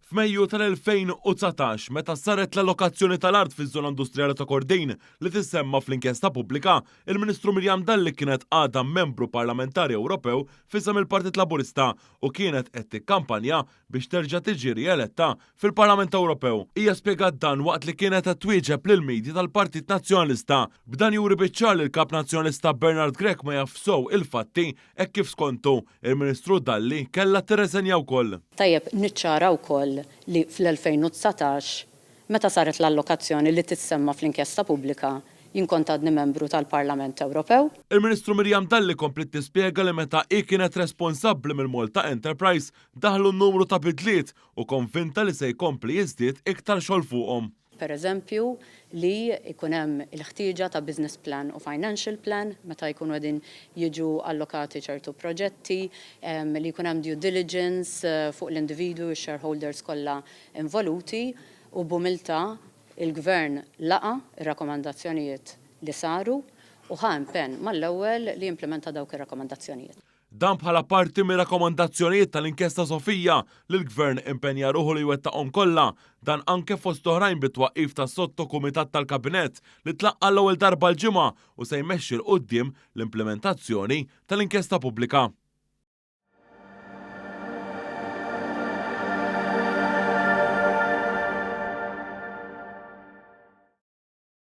F'Mejju tal-2019, meta saret l-allokazzjoni tal-art fiż-żona industrijali ta' Kordin li tissemma fl-inkjesta pubblika, il-Ministru Miriam Dalli kienet għadha Membru Parlamentari Ewropew f'isem il-Partit Laburista u kienet qed tikkampanja biex terġa' tiġi rieletta fil-Parlament Ewropew. Hija spjegat dan waqt li kienet qed twieġeb lill-media tal-Partit Nazzjonalista. B'dan juri biċ-ċar li l-Kap Nazzjonalista Bernard Grech ma jaf sew il-fatti hekk kif skontu, il-Ministru Dalli kellha tirreżenja wkoll. Tajjeb niċċara wkoll li fl-2019, meta saret l-allokazzjoni li tissemma fl-inkjesta pubblika, jien kont għadni membru tal-Parlament Ewropew. Il-Ministru Miriam Dalli kompliet tispjega li meta hi kienet responsabbli mill-Malta Enterprise daħlu numru ta' bidliet u konvinta li se jkompli jiżdied iktar xogħol fuqhom. Per eżempju, li jkun hemm il-ħtieġa ta' business plan u financial plan meta jkunu qegħdin jiġu allokati ċertu proġetti, li jkun hemm due diligence fuq l-individwi u x-shareholders kollha involuti u b'umiltà il-Gvern laqa' r-rakkomandazzjonijiet li saru u ħa impenn mal-ewwel li jimplimenta dawk ir-rakkomandazzjonijiet. Dan bħala parti mir-rakkomandazzjonijiet tal-inkjesta Sofia li l-Gvern impenja ruħu li jwettaqhom kollha, dan anke fost oħrajn bit-twaqqif ta' sotto-kumitat tal-Kabinett li tlaqqa' l-ewwel darba l-Ġimgħa u se jmexxi 'l quddiem l-implimentazzjoni tal-inkjesta pubblika.